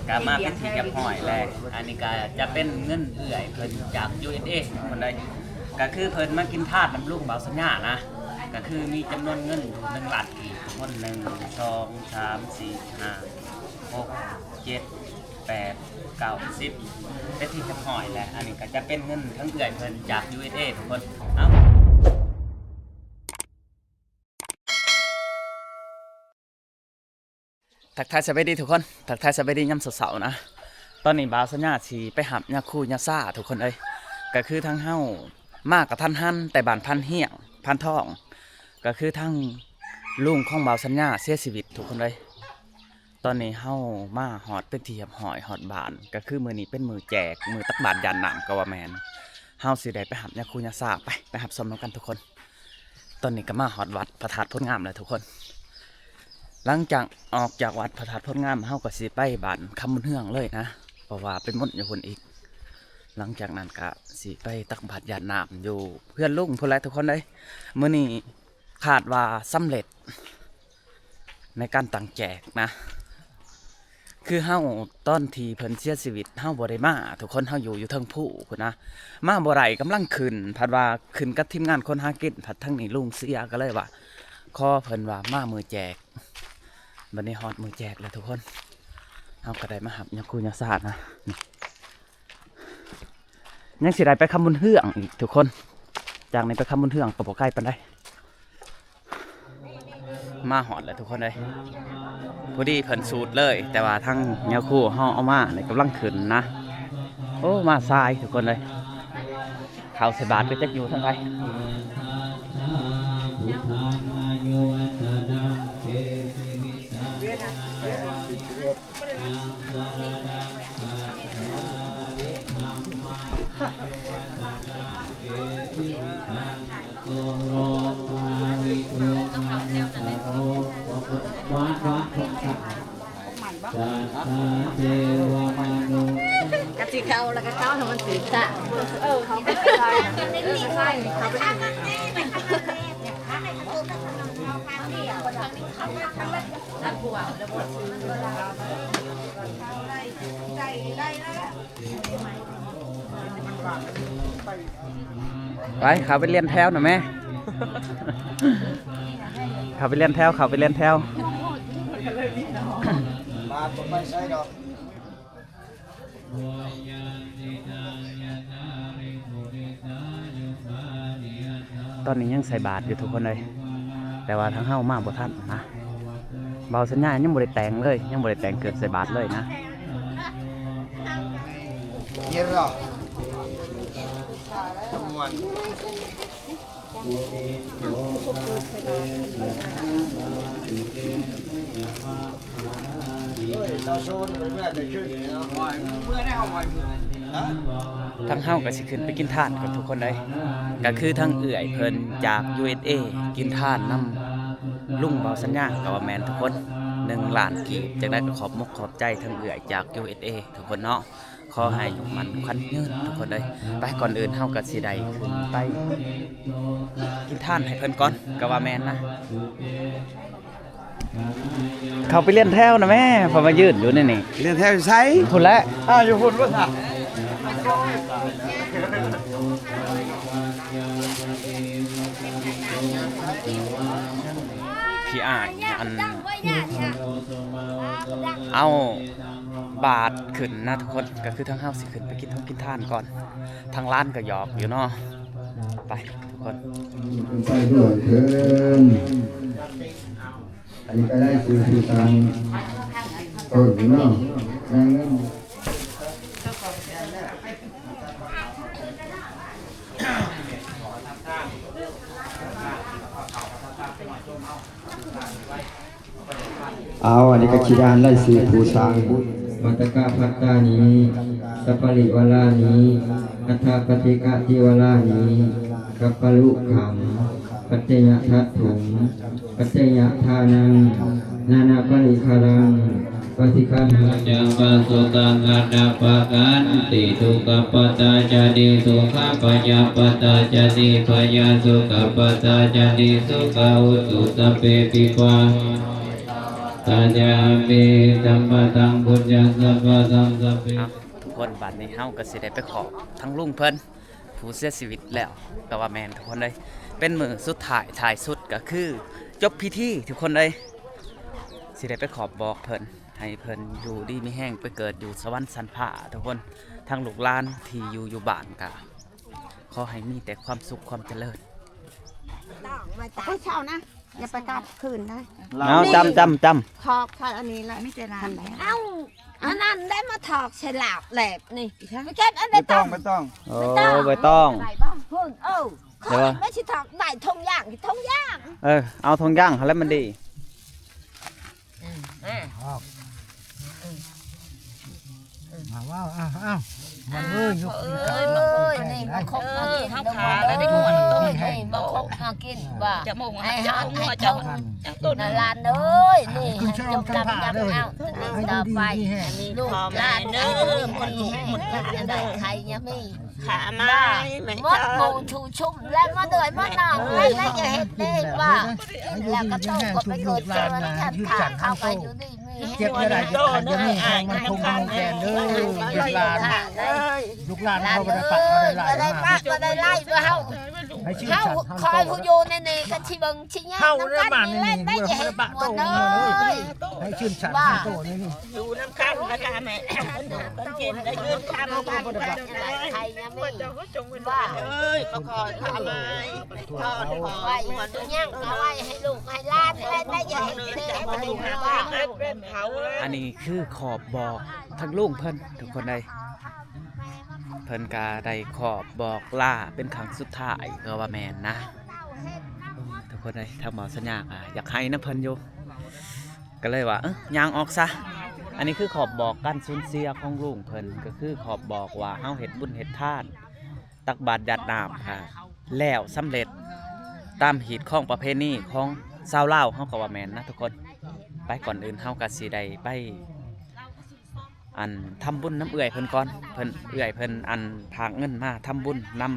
ກໍມາເປັນທີ່ຮຽບຮ້ອຍແລ້ວ. ອັນນີ້ກໍຈະເປັນເງິນເອື້ອຍເພິ່ນຈາກ ຢູເອສເອ ຄົນໃດ ກໍຄືເພິ່ນມາກິນທານນຳລຸງບ່າວສັນຍານະ ກໍຄືມີຈຳນວນເງິນຢູ່ໜຶ່ງລ້ານກີບ ຄົນ ໜຶ່ງ ສອງ ສາມ ສີ່ ຫ້າ ຫົກ ເຈັດ ແປດ ເກົ້າ ສິບ ເປັນທີ່ຮຽບຮ້ອຍແລ້ວ. ອັນນີ້ກໍຈະເປັນເງິນທາງເອື້ອຍເພິ່ນຈາກ ຢູເອສເອ ທຸກຄົນ. ເອົ້າ ທັກທາຍສະບາຍດີທຸກຄົນ ທັກທາຍສະບາຍດີຍາມເຊົ້າໆນະ. ຕອນນີ້ບ່າວສັນຍາຊິໄປຮັບຍາຄູຍາຊາທຸກຄົນເອີຍ. ກໍຄືທາງເຮົາມາກະທັນຫັນ ແຕ່ບ້ານພັນຮຽງ ພັນທອງ ກໍຄືທາງລຸງຂອງບ່າວສັນຍາເສຍຊີວິດທຸກຄົນເອີຍ. ຕອນນີ້ເຮົາມາຮອດເປັນທີ່ຮຽບຮ້ອຍ ຮອດບ້ານ ກໍຄືມື້ນີ້ເປັນມື້ແຈກ ມື້ຕັກບາດຢາດນ້ຳກໍວ່າແມ່ນ. ເຮົາຊິໄດ້ໄປຮັບຍາຄູຍາຊາ ໄປ ໄປຮັບຊົມນຳກັນທຸກຄົນ. ຕອນນີ້ກໍມາຮອດວັດພະທາດໂພນງາມແລ້ວທຸກຄົນ. ຫຼັງຈາກອອກຈາກວັດພະທາດໂພນງາມ ເຮົາກໍຊິໄປບ້ານຄຳບຸນເຮືອງເລີຍນະ ເພາະວ່າໄປມົນຢູ່ພຸ້ນອີກ. ຫຼັງຈາກນັ້ນກໍຊິໄປຕັກບາດຢາດນ້ຳຢູ່ເຮືອນລຸງພຸ້ນແຫຼະທຸກຄົນເອີຍ. ມື້ນີ້ຄາດວ່າສຳເລັດໃນການຕັ້ງແຈກນະ. ຄືເຮົາ ຕອນທີ່ເພິ່ນເສຍຊີວິດ ເຮົາບໍ່ໄດ້ມາທຸກຄົນ ເຮົາຢູ່ ຢູ່ເທິງພູພຸ້ນນະ ມາບໍ່ໄດ້ ກຳລັງຂຶ້ນ ພັດວ່າຂຶ້ນກັບທີມງານຄົນຫາກິນ ພັດທາງນີ້ລຸງເສຍ ກໍເລີຍວ່າ ຂໍເພິ່ນວ່າມາມື້ແຈກ. ບັດນີ້ຮອດມື້ແຈກແລ້ວທຸກຄົນ ເຮົາກໍໄດ້ມາຮັບຍາຄູຍາຊານະ. ຍັງຊິໄດ້ໄປຄຳບຸນເຮືອງອີກທຸກຄົນ ຈາກນີ້ໄປຄຳບຸນເຮືອງກໍບໍ່ໄກປານໃດ. ມາຮອດແລ້ວທຸກຄົນເອີຍ ພໍດີເພິ່ນສູດເລີຍ ແຕ່ວ່າທາງຍາຄູເຮົາເອົາມານີ້ກຳລັງຂຶ້ນນະ. ໂອ້ ມາສາຍທຸກຄົນເອີຍ ເຂົ້າໃສ່ບາດກໍຈັກຢູ່ທາງໃດ. ກະຊິເຂົ້າແລ້ວກະເຂົ້າໃຫ້ມັນຖືກທາງ. ເອີ ເຂົ້າໄປໄດ້ ເຂົ້າໄປໄດ້. ໄປ ເຂົ້າໄປລຽນແຖວນະແມ່ ເຂົ້າໄປລຽນແຖວ ເຂົ້າໄປລຽນແຖວ. ບາດບໍ່ໄປໃສດອກ. ຕອນນີ້ຍັງໃສ່ບາດຢູ່ທຸກຄົນເອີຍ ແຕ່ວ່າທາງເຮົາມາບໍ່ທັນນະ. ບ່າວສັນຍາຍັງບໍ່ໄດ້ແຕ່ງເລີຍ ຍັງບໍ່ໄດ້ແຕ່ງເຄື່ອງໃສ່ບາດເລີຍນະ. ເຢັນເນາະ ມ່ວນ. ທາງເຮົາກໍຊິຂຶ້ນໄປກິນທານກ່ອນທຸກຄົນເອີຍ ກໍຄືທາງເອື້ອຍເພິ່ນຈາກ ຢູເອສເອ ກິນທານນຳລຸງບ່າວສັນຍາກໍວ່າແມ່ນທຸກຄົນ ໜຶ່ງລ້ານກີບ. ຈັ່ງໃດກໍຂອບມົກຂອບໃຈທາງເອື້ອຍຈາກ ຢູເອສເອ ທຸກຄົນເນາະ. ຂໍໃຫ້ໝັ້ນຂວັນຍືນທຸກຄົນເອີຍ. ໄປ ກ່ອນອື່ນເຮົາກໍຊິໄດ້ຂຶ້ນໄປກິນທານໃຫ້ເພິ່ນກ່ອນ ກໍວ່າແມ່ນນະ. ເຂົ້າໄປລຽນແຖວນະແມ່ ເພາະວ່າຢືນຢູ່ໃນນີ້. ລຽນແຖວຢູ່ໃສ? ພຸ້ນແຫຼະ. ອ້າວ ຢູ່ພຸ້ນບໍ່ຊະ? ພີ່ອ້າຍ ອັນ ເອົາ ບາດຂຶ້ນນະທຸກຄົນ ກໍຄືທາງເຮົາຊິຂຶ້ນໄປກິນທອງກິນທານກ່ອນ ທາງຫຼານກໍຫຍອກຢູ່ເນາະ. ໄປທຸກຄົນ ໄປດ້ວຍເທີ້ນ. ອັນນີ້ກໍໄດ້ຊື່ ຊື່ຕາມຕົ້ນເນາະ ນາງເງິນ. ເອົາ ອັນນີ້ກໍຊິອ່ານລາຍຊື່ຜູ້ສ້າງບຸນ. ວັດຕະກະພັດຕານິ ສັບປະລິວາລານິ ອັດຖະປະຕິກະຕິວາລານິ ກັບປະລຸຄັງ ປັດຈະຍະທັດຖຸງ ປັດຈະຍະທານັງ ນານາປະລິຄາລັງ ປະຕິຄັນ ຈັງປະສຸຕັງ ອັດຕະປະກັນຕິ ທຸກຂະປັດຕາຈານິ ສຸຂະປະຍາປັດຕາຈານິ ພະຍາສຸຂະປັດຕາຈານິ ສຸຂະໂຫຕຸ ສັບເປ ປິ ພະ Ajāpi sabbataṃ puññasampadaṃ sabbe ເອົາ ທຸກຄົນ ບາດນີ້ເຮົາກໍຊິໄດ້ໄປຂອບທັງລຸງເພິ່ນ ຜູ້ເສຍຊີວິດແລ້ວ ກໍວ່າແມ່ນ ທຸກຄົນເອີຍ. ເປັນມື້ສຸດທ້າຍ ທ້າຍສຸດກໍຄືຈົບພິທີ ທຸກຄົນເອີຍ. ຊິໄດ້ໄປຂອບບອກເພິ່ນ ໃຫ້ເພິ່ນຢູ່ດີມີແຮງ ໄປເກີດຢູ່ສະຫວັນຊັ້ນຟ້າ ທຸກຄົນ. ທັງລູກຫຼານທີ່ຢູ່ ຢູ່ບ້ານກໍຂໍໃຫ້ມີແຕ່ຄວາມສຸກຄວາມຈະເລີນ. ໄປເຊົ້ານະ ຢ່າໄປກັບຄືນນະ. ເອົາ ຈ້ຳ ຈ້ຳ ຈ້ຳ ຖອກໃສ່ອັນນີ້ລະ ມີແຕ່ລານ. ເອົ້າ ອັນນັ້ນໄດ້ມາຖອກໃສ່ລາບແຫຼບນີ້ ໄປເກັບອັນໃບຕອງ ໃບຕອງ ໂອ້ ໃບຕອງ ໄດ້ບໍ່? ພຸ້ນ ເອີ ເອີ ມັນຊິຖອກໃບຖົງຢາງ ຖົງຢາງ ເອີ ເອົາຖົງຢາງຫັ້ນແຫຼະມັນດີ. ອືມ ມາ ເອົາ ເອົາ ເອົາ ມັນເອີຍ ເອີຍ ນີ້ມາຄົບມາກິນ ເຮົາຂາແລ້ວໄດ້ມ່ວນ ນີ້ມາຄົບມາກິນວ່າ ຈະໂມງ ໃຫ້ເຮົາ ໃຫ້ເຈົ້າ ນະຫຼານເອີຍ ນີ້ໃຫ້ຈົບລຳດັບເອົາ ຕໍ່ໄປ ລູກຫຼານເອີຍ ມັນແຮງ ໄດ້ໄຂ່ຍາມີ ຂາມາ ໝົດໝູ່ຊູຊຸ່ມ ແລະມາເດືອຍມານອງ ແລະຢ່າເຮັດເດ້ວ່າ ແລ້ວກໍຕ້ອງກໍໄປເກີດເກີດ ເຂົາກໍຢູ່ດີ ເຈັບແນວໃດກໍໄຂ້ ຢ່າມີແຮງ ມັນຄົງມີແຮງເດີ ລູກຫຼານ ລູກຫຼານເຮົາບໍ່ໄດ້ປະບໍ່ໄດ້ໄລ່ ບໍ່ໄດ້ປະບໍ່ໄດ້ໄລ່ ເຮົາ ໃຫ້ຊື່ນສັດ ເຮົາຄອຍຜູ້ຢູ່ໃນນີ້ກໍຊິເບິ່ງຊິແຍງນຳກັນນີ້ແຫຼະ ໄດ້ເຮັດໝົດເດີ ໃຫ້ຊື່ນສັດ ໃຫ້ໂຕໃນນີ້ ຢູ່ນຳກັນລະກະແມ່ ກິນໄດ້ເງິນຄຳ ໄຂ່ຍາມີ ເອີຍ ມາຂໍທານ ໄວ້ຍັງກໍໄວ້ໃຫ້ລູກໃຫ້ຫຼານ ແລະໄດ້ຢ່າເຮັດເດ້ ອັນນີ້ຄືຂອບບອກທັງລຸງເພິ່ນ ທຸກຄົນເອີຍ. ເພິ່ນກະໄດ້ຂອບບອກລາເປັນຄັ້ງສຸດທ້າຍ ກໍວ່າແມ່ນນະ ທຸກຄົນເອີຍ. ທາງບ່າວສັນຍາກະຢາກໄຫ້ນຳເພິ່ນຢູ່ ກໍເລີຍວ່າ ເອີ ຍ່າງອອກຊະ. ອັນນີ້ຄືຂອບບອກການສູນເສຍຂອງລຸງເພິ່ນ ກໍຄືຂອບບອກວ່າເຮົາເຮັດບຸນເຮັດທານ ຕັກບາດຢາດນ້ຳ ແລ້ວສຳເລັດຕາມຮີດຄອງປະເພນີຂອງຊາວລາວເຮົາ ກໍວ່າແມ່ນນະທຸກຄົນ. ໄປ ກ່ອນອື່ນເຮົາກໍຊິໄດ້ໄປ ອັນ ທຳບຸນນຳເອື້ອຍເພິ່ນກ່ອນ ເພິ່ນ ເອື້ອຍເພິ່ນ ອັນ ຝາກເງິນມາທຳບຸນນຳ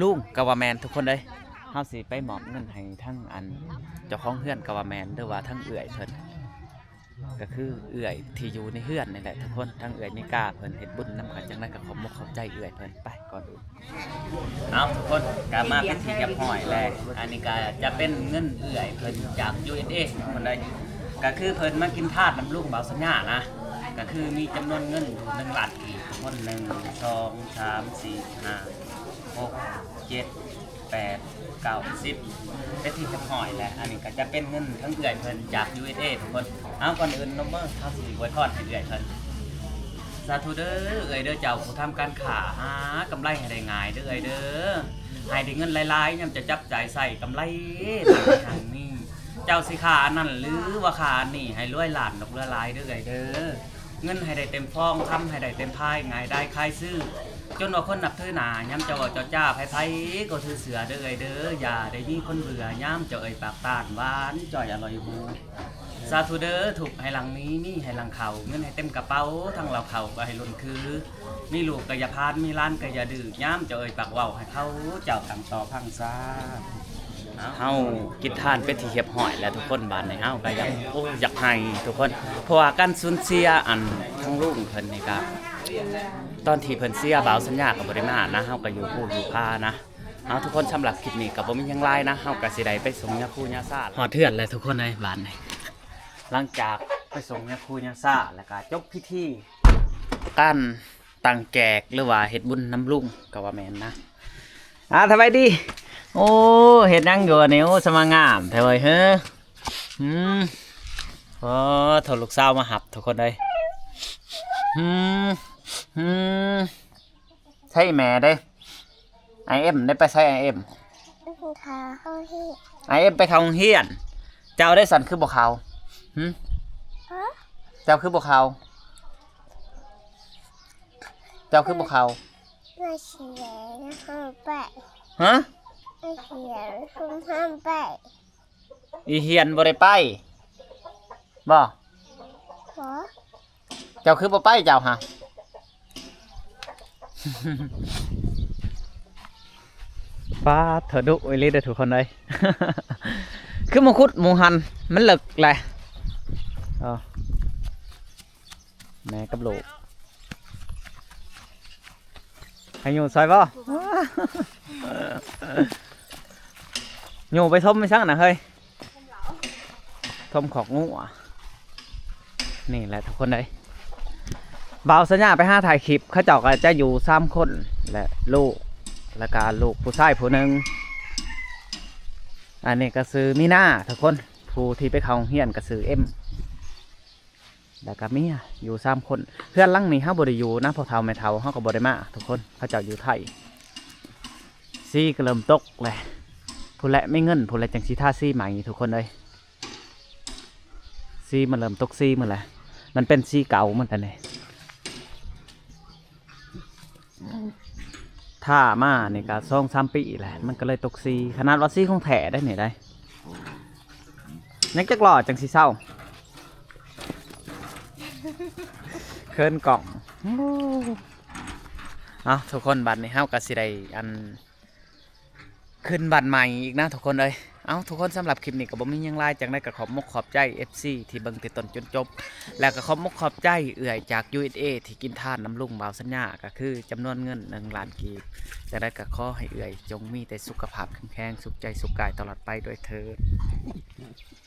ລຸງ ກໍວ່າແມ່ນທຸກຄົນເອີຍ. ເຮົາຊິໄປມອບເງິນໃຫ້ທັງ ອັນ ເຈົ້າຂອງເຮືອນ ກໍວ່າແມ່ນ ຫຼືວ່າທັງເອື້ອຍເພິ່ນ ກໍຄືເອື້ອຍທີ່ຢູ່ໃນເຮືອນນີ້ແຫຼະທຸກຄົນ. ທັງເອື້ອຍມີກາເພິ່ນເຮັດບຸນນຳກັນ ຈັ່ງໃດກໍຂອບມຸກຂອບໃຈເອື້ອຍເພິ່ນ. ໄປ ກ່ອນອື່ນ ເອົາ ທຸກຄົນ ກໍມາເປັນທີ່ຮຽບຮ້ອຍແລ້ວ. ອັນນີ້ກໍຈະເປັນເງິນເອື້ອຍເພິ່ນຈາກ ຢູເອັສເອ ທຸກຄົນເອີຍ. ກໍຄືເພິ່ນມາກິນທານນຳລຸງບ່າວສັນຍານະ ກໍຄືມີຈຳນວນເງິນຢູ່ໜຶ່ງລ້ານກີບ ທຸກຄົນ. ໜຶ່ງ ສອງ ສາມ ສີ່ ຫ້າ ຫົກ ເຈັດ ແປດ ເກົ້າ ສິບ ເປັນທີ່ຮຽບຮ້ອຍແລ້ວ. ອັນນີ້ກໍຈະເປັນເງິນທັງເອື້ອຍເພິ່ນຈາກ ຢູເອັສເອ ທຸກຄົນ. ເອົາ ກ່ອນອື່ນ ນົມເບິ່ງ ເຮົາຊິອວຍພອນໃຫ້ເອື້ອຍເພິ່ນ. ສາທຸເດີ ເອື້ອຍເດີ ເຈົ້າຜູ້ທຳການຄ້າ ຫາກຳໄລໃຫ້ໄດ້ງ່າຍເດີເອື້ອຍເດີ ໃຫ້ໄດ້ເງິນຫຼາຍໆ ຍາມຈະຈັບຈ່າຍໃຊ້ ກຳໄລຫຼາຍຄັ້ງນີ້ ເຈົ້າຊິຄ້າອັນນັ້ນ ຫຼືວ່າຄ້າອັນນີ້ ໃຫ້ລວຍລ້ານດອກລວຍຫຼາຍເດີເອື້ອຍເດີ. ເງິນໃຫ້ໄດ້ເຕັມຟອງ ຄຳໃຫ້ໄດ້ເຕັມພາຍ ງ່າຍດາຍຂາຍຊື້ ຈົນວ່າຄົນນັບຖືໜ້າ ຍາມເຈົ້າເວົ້າເຈົ້າຈາໃຜໆກໍຖືເຊື່ອເດີເອື້ອຍເດີ. ຢ່າໄດ້ມີຄົນເບື່ອ ຍາມເຈົ້າເອີ່ຍປາກຕານ ຫວານຈ່ອຍອະລ່ອຍຫູ. ສາທຸເດີ ທຸກໃຫ້ຫຼັ່ງມີ ມີໃຫ້ຫຼັ່ງເຂົ້າ ເງິນໃຫ້ເຕັມກະເປົາ ທັງເຫຼົ່າເຂົ້າກໍໃຫ້ລົ້ນຄື ມີລູກກໍຢ່າພານ ມີຫຼານກໍຢ່າດື້ ຍາມເຈົ້າເອີ່ຍປາກເວົ້າ ໃຫ້ເຂົາເຈົ້າຕັ້ງຕໍ່ຟັງ. ສາທຸ. ເຮົາກິນທານເປັນທີ່ຮຽບຮ້ອຍແລ້ວທຸກຄົນ. ບາດນີ້ເຮົາກໍຢາກ ໂອ້ ຢາກໄຫ້ທຸກຄົນ ເພາະວ່າການສູນເສຍ ອັນ ທັງລຸງເພິ່ນນີ້ກໍ ຕອນທີ່ເພິ່ນເສຍ ບ່າວສັນຍາກໍບໍ່ໄດ້ມານະ ເຮົາກໍຢູ່ພູຢູ່ຜານະ. ເອົາ ທຸກຄົນ ສຳລັບຄລິບນີ້ກໍບໍ່ມີຫຍັງຫຼາຍນະ ເຮົາກໍຊິໄດ້ໄປສົ່ງຍາຄູຍາຊາ ຮອດເຮືອນແລ້ວທຸກຄົນເອີຍ. ບາດນີ້ ຫຼັງຈາກໄປສົ່ງຍາຄູຍາຊາ ແລ້ວກໍຈົບພິທີການ ຕັ້ງແຈກ ຫຼືວ່າເຮັດບຸນນຳລຸງກໍວ່າແມ່ນນະ. ອ່າ ສະບາຍດີ. ໂອ້ ເຮັດຫຍັງຢູ່ນີ້? ໂອ້ ສະມາງາມແທ້ເວີຍ. ເຮີ ອືມ ໂອ້ ໂທດ ລູກສາວມາຮັບທຸກຄົນເອີຍ. ອືມ ອືມ ໃສແມ່ເດ້? ໄອເອັມ ໄດ້ໄປໃສ? ໄອເອັມ ໄປເຂົ້າໂຮງຮຽນ. ໄອເອັມໄປເຂົ້າໂຮງຮຽນ. ເຈົ້າໄດ້ສັນຄືບໍ່ເຂົ້າ? ຫື? ຮະ? ເຈົ້າຄືບໍ່ເຂົ້າ? ເຈົ້າຄືບໍ່ເຂົ້າ? ມາສຽນເຮົາໄປ. ຮະ? ມາສຽນເຮົາໄປ. ອີ່ຮຽນບໍ່ໄດ້ໄປບໍ? ບໍ່. ເຈົ້າຄືບໍ່ໄປເຈົ້າຫະ? ປາດ ເຖິງດຸອີ່ຫຼີເດີທຸກຄົນເອີຍ. ຄືມາຂຸດໝ່ອງຫັ້ນ ມັນເລິກແຫຼະ. ເອົາ ແມ່ກັບລູກ ໃຫ້ຢູ່ຊ່ອຍບໍ່? ຢູ່ໄປຊົມໄປສັງນະເຮີ້ຍ ຊົມຄອກງົວ. ນີ້ແຫຼະທຸກຄົນເອີຍ ບ່າວສັນຍາໄປຫາຖ່າຍຄລິບ ເຂົາເຈົ້າກໍຈະຢູ່ສາມຄົນ ແລະລູກ ແລ້ວກໍລູກຜູ້ຊາຍຜູ້ໜຶ່ງ. ອັນນີ້ກໍຊື່ມີນາທຸກຄົນ ຜູ້ທີ່ໄປເຂົ້າໂຮງຮຽນກໍຊື່ເອັມ ແລ້ວກໍເມຍ ຢູ່ສາມຄົນ. ເຮືອນຫຼັງນີ້ເຮົາບໍ່ໄດ້ຢູ່ນະ ພໍ່ເຖົ້າແມ່ເຖົ້າເຮົາກໍບໍ່ໄດ້ມາທຸກຄົນ ເຂົາເຈົ້າຢູ່ໄທ. ສີກໍເລີ່ມຕົກແຫຼະ ພຸ້ນແຫຼະ ມີເງິນພຸ້ນແຫຼະ ຈັ່ງຊິທາສີໃໝ່ທຸກຄົນເອີຍ. ສີມັນເລີ່ມຕົກສີໝົດແຫຼະ ມັນເປັນສີເກົ່າໝົດແລ້ວນີ້. ທາມານີ້ກໍສອງສາມປີແຫຼະ ມັນກໍເລີຍຕົກສີ ຂະໜາດວ່າສີຂອງແທ້ໄດ໋ນີ້ໄດ໋. ຍັງຈັກລໍ້ຈັ່ງຊິເຊົາ ເຂີນກ້ອງ. ເອົາທຸກຄົນ ບັດນີ້ເຮົາກໍຊິໄດ້ອັນ ຂຶ້ນບ້ານໃໝ່ອີກນະທຸກຄົນເອີຍ. ເອົ້າ ທຸກຄົນ ສຳລັບຄລິບນີ້ກໍບໍ່ມີຫຍັງຫຼາຍ ຈັ່ງໃດກໍຂອບມົກຂອບໃຈເອັຟຊີທີ່ເບິ່ງແຕ່ຕົ້ນຈົນຈົບ ແລ້ວກໍຂອບມົກຂອບໃຈເອື້ອຍຈາກຢູເອສເອທີ່ກິນທານນຳລຸງບ່າວສັນຍາ ກໍຄືຈຳນວນເງິນໜຶ່ງລ້ານກີບ. ຈັ່ງໃດກໍຂໍໃຫ້ເອື້ອຍຈົ່ງມີແຕ່ສຸຂະພາບເຂັ້ມແຂງ ສຸກໃຈສຸກກາຍຕະຫຼອດໄປດ້ວຍເທີ້ນ.